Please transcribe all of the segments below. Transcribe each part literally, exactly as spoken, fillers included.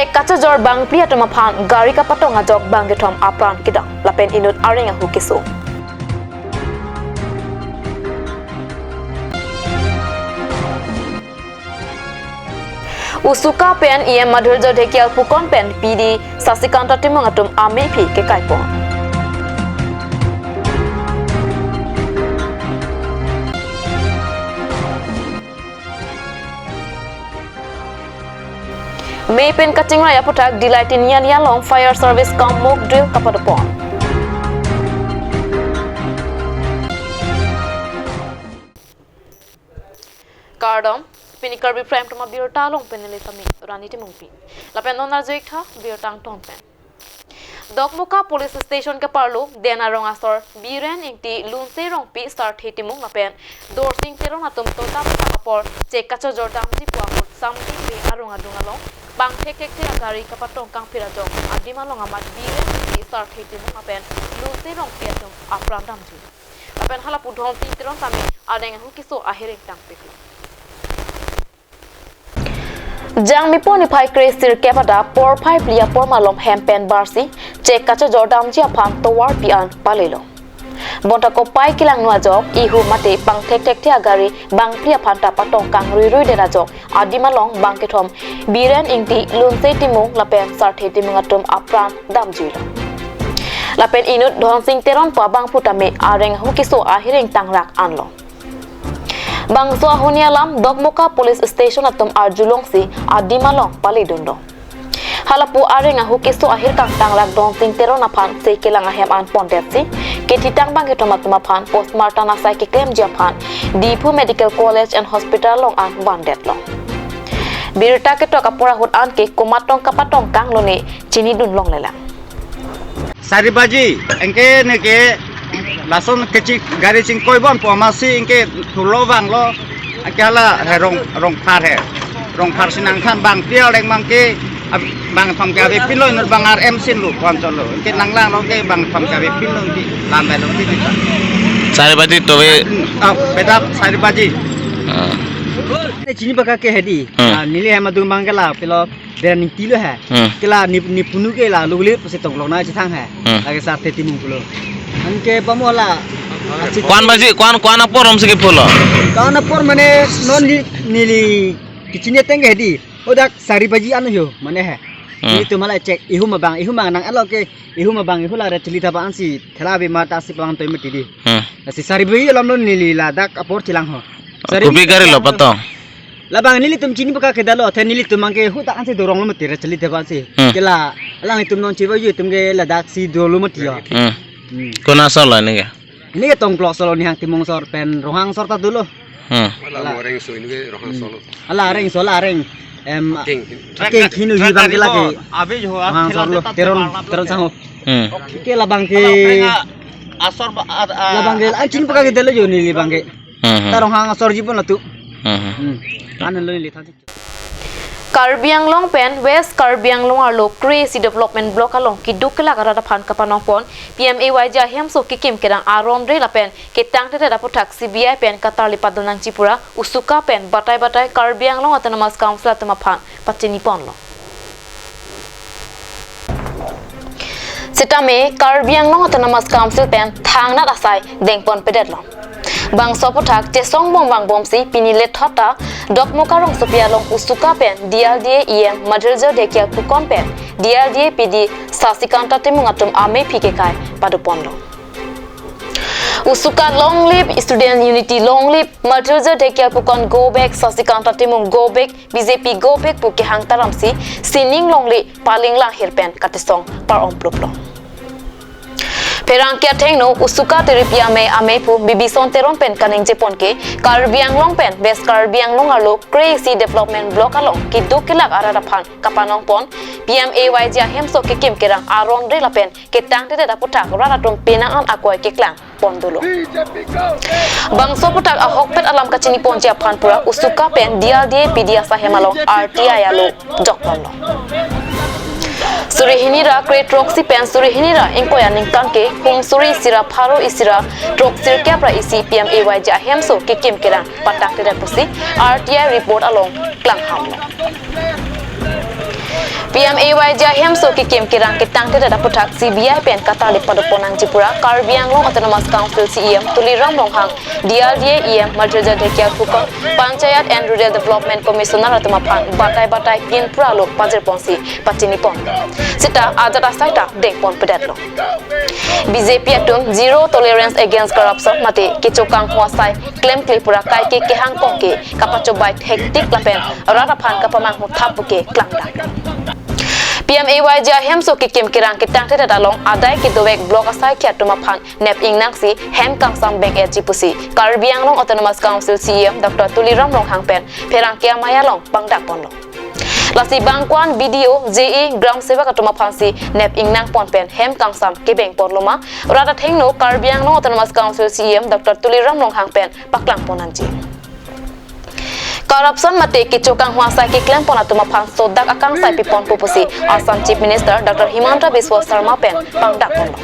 Kachojor bangphli atum aphan gari kapatong ajok bangkethom apran kedam lapen inut areng ahu keso. U Suka pen E M Madhurjya Dhekial pukon pen P D Sasikanta Timung atum amephi kekaipon. Mei pen kachingrai aputhak Dillai Tiniali along fire service cum mock drill kapadopon. Kardom, pini Karbi Prime Time abirta along pen neli tame Rani Timungpi. Lapen non arjuik tha birta angton pen. Dokmoka Police Station ke parlo, den arong asor, Biren Ingti, Lunse Rongpi, Sarthe Timung lapen Dorsing Teron atum tota peta apor, chek kachojor damji pu ahut, Samti Bey arong adung along, bangthek thekthe agari kapatong kangphir ajok, adim along amat Biren Ingti, Sarthe Timung lapen Lunse Rongpi atum apran damji. Lapen halapu Dhonsing Teron tame areng ahu keso ahireng tangpiklo. Jangmipo niphai kre sirkep adap porphai phli apor malom hem pen barsi chek kachojor damji aphan tovarpi an palelo. Bonta kopai kelangno ajok ihu mate bangthek thekthe agari bangphli aphan ta patong kangruirui det ajok adim along bangkethom Biren Ingti, Lunse Timung lapen Sarthe Timung atum apran damjuilo. Lapen inut Dhonsing Teron pu abangphu tame areng ahu keso ahireng tangrak anlo. Bangso ahuni alam Dokmoka Police Station atum arjulongsi adim along paledunlo. Halapu areng ahu keso ahirkang tangrak Dhonsing Teron aphan se kelang ahem an pondetsi kethitang bangkethom atum aphan postmortem asai keklemji aphan Diphu Medical College and Hospital along an vandetlo. Birta ketok apor ahut anke komat tong kapatong kanglone chinidun longlelang. Sari baji, anke neke lason kechik gari chingkoibom pu amatsi anke thulo vanglo, anke hala he Rong, Rongphar he. Rongphar si nangthan bangphli areng abangke, ab-, bangkethom ke avepinlo, inut bang R M sinlo, pu anchotlo. Anke nanglanglo ke bangkethom ke avepinlo, anke lambailo anke. Sari baji tove. Ah, bedap sari baji. Ah. Neli chini baka ke hedi. Hmm. Ah, neli hem adung abangke la, pilo Biren Ingti lo he. Hmm. Ke la ne, ne punu ke la lugli pusi toklok na chethang he. Hmm. Lake Sarthe Timung pulo. Anke pamo la. Ko-an baji, ko-an, ko-an apor romsi kephulo? Ko-an apor mane non ne, neli kechini ateng ke hedi. Hadak sari baji an ho mane he. Hmm. Nelitum hala chek ihum abang, ihum abang nang alo ke, ihum abang ihu la rat chili thaba ansi thela ave mata si pang toi mati di. Hmm. Lasi sari baji alam lo neli ladak apor chelang ho. Sari Kopi gari lo patong? Labang nelitum chini baka kedalo, athe nelitum abangke hadak ansi doronglo mati rat chili thaba ansi. Hmm. Ke la, alanglitum non chiba yu itum ke ladak si dolo mati yo. Hmm. Hmm. Konat asor lo neke? Neke Tongklok asor lo, Nihang Timung asor pen Ronghang asor ta dolo. Hmm. Hala areng so inve Ronghang asor lo. Hmm. Hala areng so, hala areng. Em, King. King kinu hi abangke lake. Ronghang asor lo, Teron, Teron sangho. Hmm. Ke labangke. Asor ba, a, a, labangke, an chini baka kedalo yo neli abangke. Hmm, hmm. Ta Ronghang asor jipon latum. Hmm, hmm. Hmm. An lo neli thansi. Karbi Anglong pen West Karbi Anglong arlo kre isi development block along keduk kelak arat aphan kapanongpon P M A Y G ahemso kekim kerang aron re lapen ketangtedet aputhak C B I pen katarli padonangji pu ra U Suka pen batai batai Karbi Anglong Autonomous Council atum aphan pachiniponlo. Sitame Karbi Anglong Autonomous Council pen thangnat asai dengponpedetlo. Bangso aputhak chesong bom vangbomsi pini lethot ta Dokmoka rongsopi along U Suka pen D L D A E M Madhurjya Dhekial pukon pen D L D A P D Sasikanta Timung atum amephi kekai padoponlo. U Suka long live, Student Unity long live, Madhurjya Dhekial pukon go back, Sasikanta Timung go back, B J P go back pu kehang taramsi sining longle paling langhir pen katesong par-ompluplo. Pherangke athengno U Suka tiripi amei amei pu Bibison Teron pen kaningjepon ke Karbi Anglong pen West Karbi Anglong arlo kre isi development block along keduk kelak arat aphan kapanongpon P M A Y G ahemso kekim kerang aron re lapen ketangtedet aputhak rat atum penang an akoi keklang pon dolo. Bangso aputhak ahokpet alam kachiniponji aphan pu ra U Suka pen D L D A P D asai hem along R T I alo jokponlo. Suri hini ra kre throksi pen suri hini ra ingkoi aningkan ke hum suri isi ra pharo isi ra throksi sirkep ra isi P M A Y G ahemso kekim kerang patangtedet pusi R T I report along klanghamlo. P M A Y G ahemso kekim kerang ketangtedet aputhak C B I pen katarlip padopon nangji pura Karbi Anglong Autonomous Council C E M Tuliram Ronghang, D R D A E M Madhurjya Dhekkiaphukon, Panchayat and Rural Development Commissioner atum aphan batai batai pin pura lo pajirponsi pachinipon. Seta ajat asai ta dengponpedetlo. B J P atum zero tolerance against corruption mate kechokanghu asai klemkle pura kaike kehang kongke kapachobei thektik lapen rat aphan kapamanghu thap puke klangdak. P M A Y G ahemso kekim kerang ketangtedet along adai kedovek block asaikhi atum aphan nep ingnangsi hem kangsam beng-etji pusi Karbi Anglong Autonomous Council C E M Doctor Tuliram Ronghang pen pherangke amei along pangdakponlo. Lasi bangko-an B D O, J E, Gram Sevak atum aphansi nep ingnangpon pen hem kangsam kebengponloma, rat athengno Karbi Anglong Autonomous Council C E M Doctor Tuliram Ronghang pen paklangpon nangji. Corruption mate kechokanghu asai keklempon atum aphan sodak akangsai piponpo pusi Assam Chief Minister Doctor Himanta Biswa Sarma pen pangdakponlo.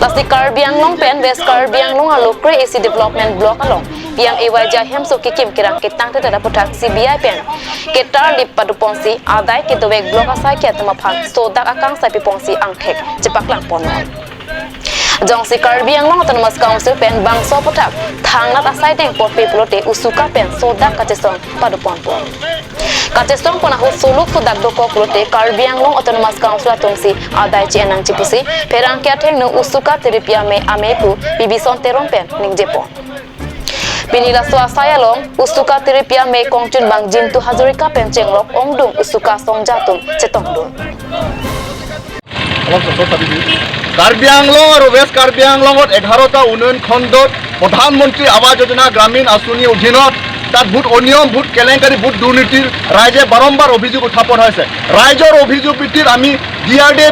Lasi Karbi Anglong pen West Karbi Anglong arlo kre-isi development block along P M A Y G ahemso kekim kerang ketangtedet aputhak C B I pen katarlip padoponsi adai kedovek block asaikhi atum aphan sodak akangsai piponsi angthek chepaklangponlo. Jongsi Karbi Anglong Autonomous Council pen bangso aputhak thangnat asai dengponpe pulote usuka pen sodak kachesong padoponpo. Kachesongpon ahut soluk sodak dokok pulote Karbi Anglong Autonomous Council atumsi adai che-en nangji pusi pherangke athengno usuka tiripia me amei pu Bibison Teron pen ningjepon. Pini laso asai along usuka tiripia me kongchunbang Jintu Hazarika pen chenglok ongdung usuka songja atum chetongdun. অলপ ওচৰত পাতিবি। কাৰ্বি আংলং আৰু ৱেষ্ট কাৰ্বি আংলঙত এঘাৰটা উন্নয়ন খণ্ডত প্ৰধানমন্ত্ৰী আৱাস যোজনা গ্ৰামীণ আঁচনিৰ অধীনত তাত বহুত অনিয়ম, বহুত কেলেংকাৰী, বহুত দুৰ্নীতিৰ ৰাইজে বাৰম্বাৰ অভিযোগ উত্থাপন হৈছে। ৰাইজৰ অভিযোগ ভিত্তিত আমি D R D A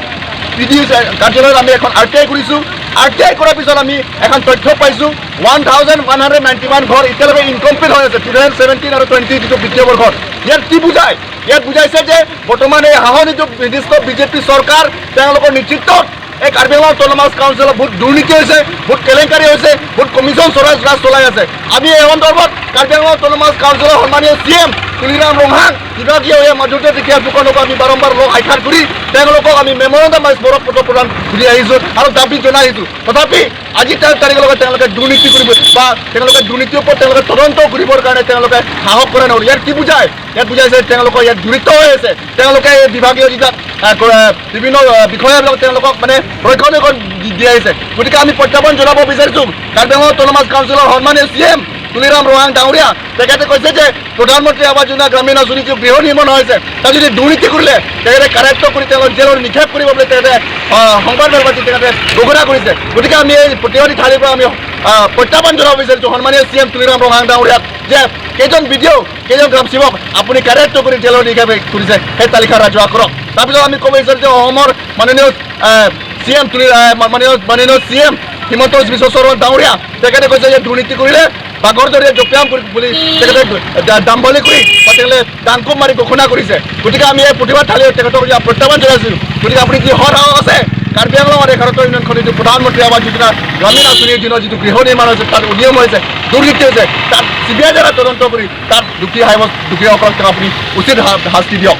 P D কাৰ্যালয়ত আমি এখন আৰ টি আই কৰিছোঁ। আৰ টি আই কৰাৰ পিছত আমি এখন তথ্য পাইছোঁ, one thousand one hundred ninety one ঘৰ এতিয়ালৈকে ইনকমপ্লিট হৈ আছে, টু থাউজেণ্ড ছেভেণ্টিন আৰু টুৱেণ্টি যিটো বিত্তীয় বৰ্ষত। ইয়াত কি বুজায়? ইয়াত বুজাইছে যে বৰ্তমান এই শাসন যিটো বিশিষ্ট বি জে পি চৰকাৰ, তেওঁলোকৰ নেতৃত্বত এই কাৰ্বি আংলং অট'নমাছ কাউন্সিলত বহুত দুৰ্নীতি হৈছে, বহুত কেলেংকাৰী হৈছে, বহুত কমিশ্যন চৰাই ৰাজ চলাই আছে। আমি এই সন্দৰ্ভত কাৰ্বি আংলং অট'নমাছ কাউন্সিলৰ সন্মানীয় চি এম তুলিৰাম ৰংহাং, বিভাগীয় এই মধুতে তেতিয়া ফুকনকো আমি বাৰম্বাৰ লগ সাক্ষাৎ কৰি তেওঁলোকক আমি মেমৰেণ্ডাম বা স্মাৰক পত্ৰ প্ৰদান কৰি আহিছোঁ আৰু দাবী জনাই আহিছোঁ। তথাপি আজি তেৰ তাৰিখলৈকে তেওঁলোকে দুৰ্নীতি কৰিব বা তেওঁলোকে দুৰ্নীতিৰ ওপৰত তেওঁলোকে তদন্ত কৰিবৰ কাৰণে তেওঁলোকে সাহস কৰা নহ'ল। ইয়াত কি বুজায়? ইয়াত বুজাইছে তেওঁলোকৰ ইয়াত জড়িত হৈ আছে, তেওঁলোকে এই বিভাগীয় যিবিলাক, আহ, ক-, আহ, বিভিন্ন, আহ, বিষয়াবিলাক তেওঁলোকক মানে ৰক্ষণাবেক্ষণ দি, দি আহিছে। গতিকে আমি প্ৰত্যাহ্বান জনাব বিচাৰিছোঁ কাৰ্বি আংলং অট'নমাছ কাউন্সিলৰ সন্মানীয় চি এম তুলিৰাম ৰংহাং ডাঙৰীয়া, তেখেতে কৈছে যে প্ৰধানমন্ত্ৰী আৱাস যোজনা গ্ৰামীণ আঁচনি যিটো গৃহ নিৰ্মাণ হৈছে, তাত যদি দুৰ্নীতি কৰিলে তেখেতে কাৰেক্ট কৰি তেওঁলোকক জেলত নিক্ষেপ কৰিব বুলি তেখেতে, আহ, সংবাদ মেল পাতি তেখেতে ঘোষণা কৰিছে। গতিকে আমি এই প্ৰতিবাদী থালিৰ পৰা আমি, আহ, প্ৰত্যাহ্বান জনাব বিচাৰিছোঁ সন্মানীয় চি এম তুলিৰাম ৰংহাং ডাঙৰীয়াক যে কেইজন বি ডি অ', কেইজন গ্ৰাম সেৱক আপুনি কাৰেক্ট কৰি জেলত নিক্ষেপ কৰিছে, সেই তালিকা ৰাজহুৱা কৰক। তাৰপিছত আমি ক'ব বিচাৰিছোঁ যে অসমৰ মাননীয়, আহ, চি এম তুলি-, আহ, মা-, মাননীয়, মাননীয় চি এম হিমন্ত বিশ্ব শৰ্মা ডাঙৰীয়া তেখেতে কৈছে যে দুৰ্নীতি কৰিলে বাঘৰ দৰে জঁপিয়াম বুলি, বুলি তেখেতে দা-, দাম্বলি কৰি বা তেখেতে দাংকোপ মাৰি ঘোষণা কৰিছে। গতিকে আমি এই প্ৰতিবাদ থালি তেখেতক এতিয়া প্ৰত্যাহ্বান জনাইছোঁ। গতিকে আপুনি যি সৎ সাহস আছে, কাৰ্বি আংলঙত এঘাৰটা ইউনিয়ন খণ্ড যিটো প্ৰধানমন্ত্ৰী আৱাস যোজনা গ্ৰামীণ আঁচনিৰ অধীনত যিটো গৃহ নিৰ্মাণ হৈছে, তাত অনিয়ম হৈছে, দুৰ্নীতি হৈছে, তাত চি বি আই দ্বাৰা তদন্ত কৰি তাত দোষী সাব্যস্ত, দোষীসকলক তেওঁ আপুনি উচিত শা-, শাস্তি দিয়ক।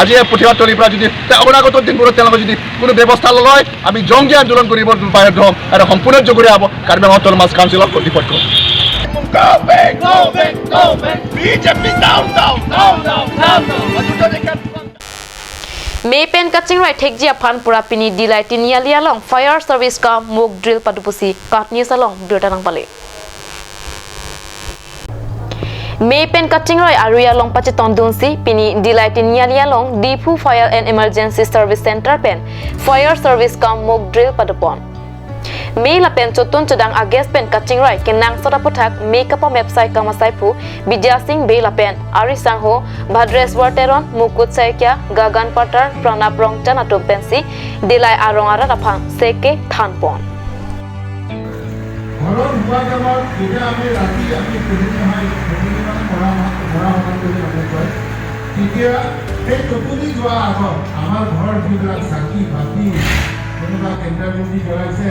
আজি এই প্ৰতিবাদ থলীৰ পৰা যদি তেওঁ অনাগত দিনবোৰত তেওঁলোকে যদি কোনো ব্যৱস্থা নলয়, আমি জংগী আন্দোলন কৰিব বাধ্য হ'ম আৰু সম্পূৰ্ণ জগৰীয়া হ'ব কাৰ্বি আংলং অট'নমাছ কাউন্সিলৰ কৰ্তৃপক্ষ। Go back, go back, go back. B J P down, down, down, down, down, down। Mei pen kachingrai thekji aphan pura pini Dillai Tiniali along fire service kam mock drill pado pusi KAT News along birta nangpale. Mei pen kachingrai arui along pachetongdunsi pini Dillai Tiniali along Diphu Fire and Emergency Service Center pen fire service kam mock drill padopon. Mei lapen chotun chodang a-gas pen kachingrai kenangsot aputhak mei kapamep sai kam asaiphu Bidya Sing Bey lapen ari sangho Bhadreswar Teron, Mukut Saikia, Gagan Patar, Pranab Rongchan atum pensi Dillai arong arat aphan seke thanpon. ঘৰত হোৱা কামত যেতিয়া আমি ৰাতি আমি গধূলি নহয়, গধূলি মানে মৰা ভাত, মৰা ভাত বুলি মানুহে কয়, তেতিয়া সেই টোপনি যোৱাৰ আগত আমাৰ ঘৰৰ যিবিলাক চাকি বাতি, কোনোবা কেণ্ডেল যদি জ্বলাইছে,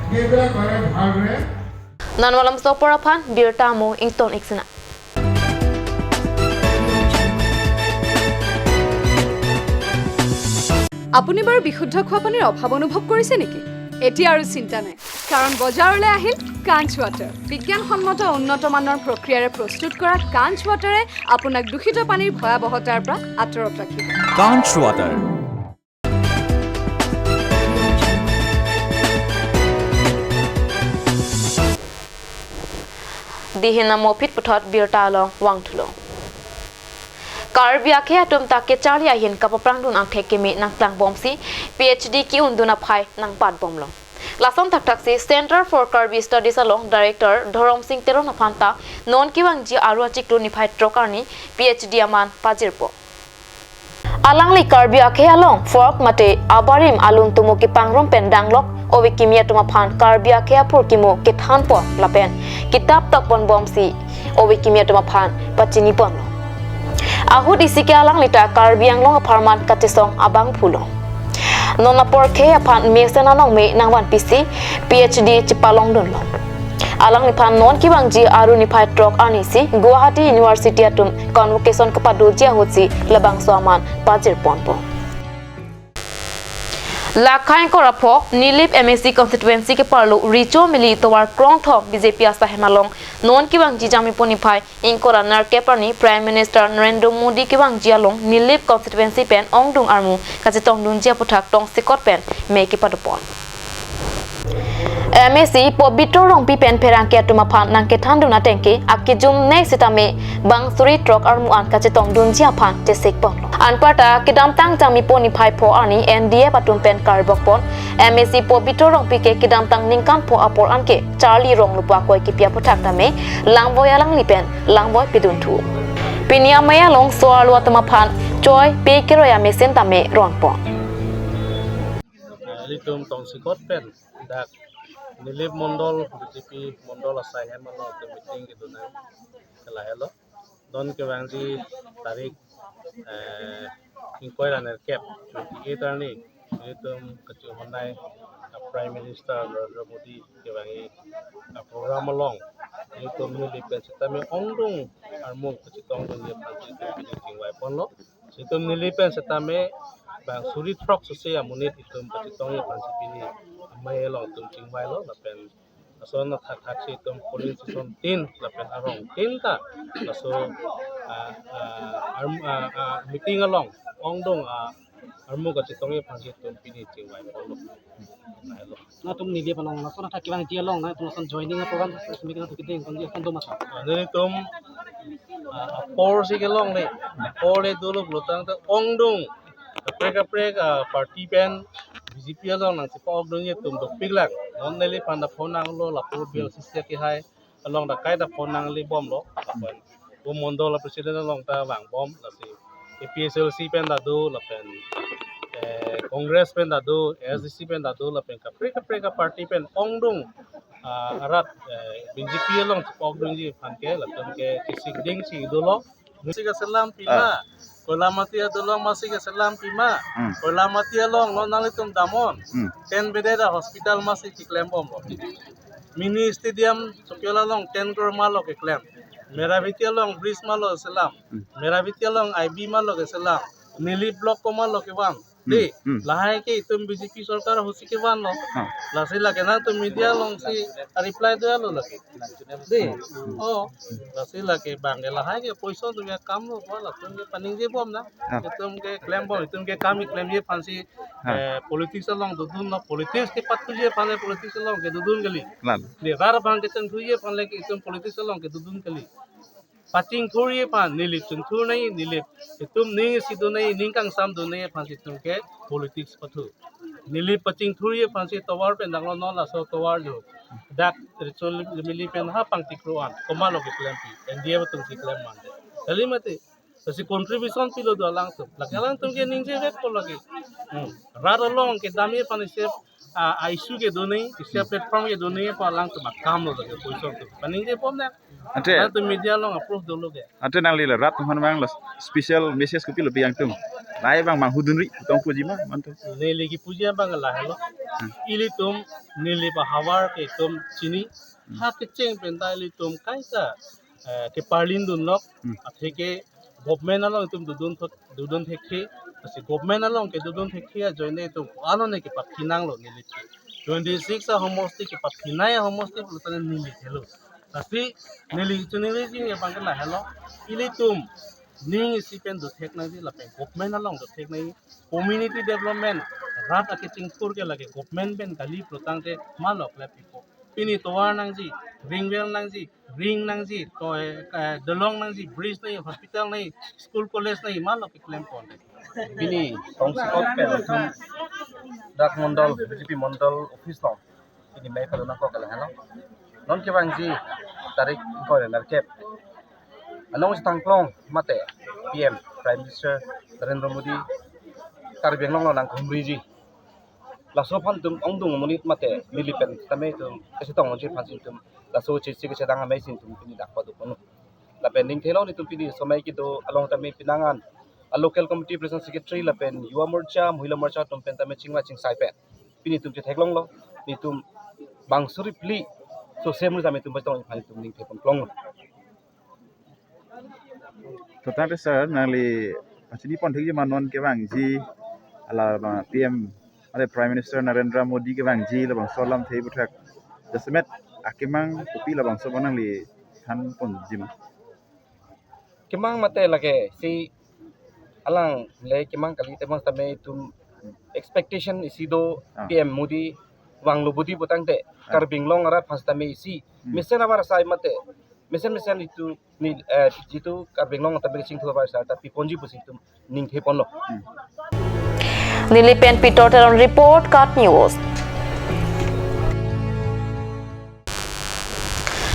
সেইবিলাক কৰে ভালদৰে। Non malom sopor aphan birta amo ington iksina. আপুনি বাৰু বিশুদ্ধ খোৱা পানীৰ অভাৱ অনুভৱ কৰিছে নেকি? এতিয়া আৰু চিন্তা নাই, কাৰণ বজাৰলৈ আহিল কাঞ্চ ৱাটাৰ। বিজ্ঞানসন্মত উন্নত মানৰ প্ৰক্ৰিয়াৰে প্ৰস্তুত কৰা কাঞ্চ ৱাটাৰে আপোনাক দূষিত পানীৰ ভয়াৱহতাৰ পৰা আঁতৰত ৰাখিব। Kanch Water. Dihin amo phit puthot birta along vangthulo. Karbi akhei atum ta kecharli ahin kapaprangdun angthek keme nangklangbomsi P H D ke-undun aphai nangbatbomlo. Lason thakthaksi Centre for Karbi Studies along Director Dhoromsing Teron aphanta non kevangji Aru achiklo niphai throk arni P H D aman pajirpo. Alangli Karbi akhei along folk mate abarim alun tumo kepangrum pen danglok ove kimi atum aphan Karbi akhei aphurkimo kethanpon lapen kitap tokponbomsi ove kimi atum aphan pachiniponlo. Ahut isi ke alangli ta Karbi Anglong apharman kachesong abangphulo. Non apor khei aphan mesen anong me nangvanpisi P H D chepalongdunlo. Alangliphan non kevangji Aru niphai throk arnisi Guwahati University atum convocation kepadoji ahutsi labangso aman pajirponpo. Lakhai kor apho Nilip M A C constituency ke-arlo Richo Mili tovar krongthom B J P asahem along non kevangji Jangmipo niphai ingkoi ra nerkep arni Prime Minister Narendra Modi kevangji along Nilip constituency pen ongdung armu kachetongdunji aphuthak tongsekot pen me kepadopon. M A C Pobitro Rongpi pen pherangke atum aphan nangkethandun ateng ke akejum nei sitame bang suri throk armu an kachetongdunji aphan chesikponlo. Anparta kedamtang Jangmipo niphai pho arni N D F atum pen karbokpon M A C Pobitro Rongpi ke kedamtang ningkan pho apor anke charli rong lupa koi kipi aphuthak tame langvoi alangli pen langvoi pedunthu. Pini amei along so-arlo atum aphan choi pe keroi amesen tame ronpon. Ilitum tongsekot pen dak Nilip Mondol B J P Mondol asahem along itum meeting kedun nang lahelo. Non kevangji tarik, eh, ingkoi ra nerkep, twenty-eight arni, itum kachehonai, eh, Prime Minister Narendra Modi kevangji, eh, program along itum Nilip pen sitame ongdung armu kachetongdunji aphan itum pini chingvaiponlo. Itum Nilip pen sitame bang suri throk sose amonit itum kachetongji aphan si pini amei along itum chingvailo lapen lason athak thaksi itum polling station tin lapen arong tin ta laso, ah, ah, arm-, ah, ah, meeting along ongdung, ah, armu kachetongji aphan si itum pini chingvaiponlo. Nangtum Nilip along lason athak kevangji along nangtum lason joining a-program simi nangtum kedeng konji akan do masa. Ah, nelitum, ah, apor si kelongle, apor le dolo pulotangte ongdung kaprek kaprek, ah, party pen B J P along nangchepa-okdunji atum dopiklang. Non neliphan ta phone nanglo, lapu bial sisi akehai along ta kaita phone nanglebomlo. Lapen pu mondol a-president along ta vangbom, lasi A P H L C pen ta do, lapen, eh, Congress pen ta do, A S D C pen ta do, lapen kaprek kaprek a-party pen ongdung, ah, arat, eh, B J P along chepa-okdunji aphan ke, latum ke kisik ding si dolo. Masih keselam pima. Ah. Koilamati adolong masih keselam pima. Hmm. Koilamati along non nanglitum damnon. Hmm. Ten bedded a-hospital masih keklembomlo. Mini stadium Sopiola along ten crore malo keklem. Meraviti along bridge malo selam. Hmm. Meraviti along I B malo keselam. Nilip block ko malo kevan. Hmm, dei, hmm. Lahai ke itum B J P sorkar ahut si kevanlo. Ha. Lasi lake nangtum media along si reply do-alo lake. Dei. Hmm. Oh, lasi lake bang ke lahai ke poison atum ya kam lo, ba latum ke paningjebom nang. Ha. Itum ke klembom, itum ke kam keklemji aphan si, ha, eh, politics along dodunlo, politics kepathuji aphan le politics along kedodun kali. Lan. Dei, rat aphan kechengthuji aphan le ke itum politics along kedodun kali. Pachingthurji aphan, Nilip chingthur nangji, Nilip itum ning isi do nangji, ning kangsam do nangji aphan si itum ke politics pathu. Nilip pachingthurji aphan si tovar pen danglo, non laso tovar lo. Dak Richo Mili pen ha pangtikro an, komatlo keklempi, N D F atum si klem mande. Kali mati, lasi contribution pilo do alangtum. Lake alangtum ke ningjevekpo lake. Hmm. Rat along kedamji aphan isi a, a-issue kedo nangji, isi a-platform kedo nangji apot alangtum akam lo lake poison atum. Paningjebom nang. Ante, nangtum media along a-proof dolo ke. Ante nangli la rat atum aphan abang la special message kopi lo pi nangtum? Lahai abang manghudunri, tong puji ma, mantu. Neli kipuji abang lahelo. Hmm. Ilitum, Nilip ahavar ke itum chini. Hmm. Ha kecheng pen ta ilitum kaita, eh, keparlin dunlok. Hmm. Atheke government along itum dodun thot, dodun thekthe, Lasi government along kedodun thekthe ajoine itum ko-an ne kepaphi nanglo neli. Twenty-six ahomosti kepaphinei ahomosti pulo tangte neli helo. Lasi neli chunili jing abang ke lahelo. Ilitum ning isi pen dothek nangji lapen government along dothek nangji. Community development rat akechingthur ke lake government pen kali pulo tangte malok le pipo. Pini tovar nangji, ring well nangji, ring nangji, to, eh, dolong nangji, bridge nangji, hospital nangji, school college nangji, malok keklem pon. Pini tongsekot pen itum dak mondol, B J P mondol office along pini mei palo nangkok kalang helo. Non kevangji tarik ingkoi nerkep anong si tangklong mate P M Prime Minister Narendra Modi Karbi Anglong along nangkehumriji. Laso aphan itum ongdung amonit mate neli pen tame itum kachetong unji aphan si itum laso chisi kachedang amei si itum pini dak padu ponu. Lapen ning thelo itum pini somai kedo along tame penang an a local committee president secretary lapen Yuva Morcha, Mahila Morcha atum pen tame chingva chingsai pen pini itum chetheklonglo, nelitum bang suri pli so sem tame itum bastong aphan itum ning thepon klonglo. To tangte sir, nangli pachini pon thekji ma non kevangji, ala ba P M, ale Prime Minister Narendra Modi kevangji labangso alamthe aphuthak jasemet akemang kopi labangso abang nangli than ponji ma? Kemang mate lake si alangle kemang kali, temang tame itum expectation isi do. Ah. P M Modi vanglo budi putangte, ah, Karbi Anglong arat aphan tame isi, hmm, mesen avarsai mate mesen mesen itum ni, eh, jitu Karbi Anglong tame chingthur avarsai ta piponji pusi itum ning theponlo. Hmm. Neli pen Peter Teron report, KAT News.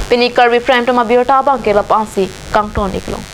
Pini Karbi Prime Time abirta abang ke lapu-an si kangton iklong.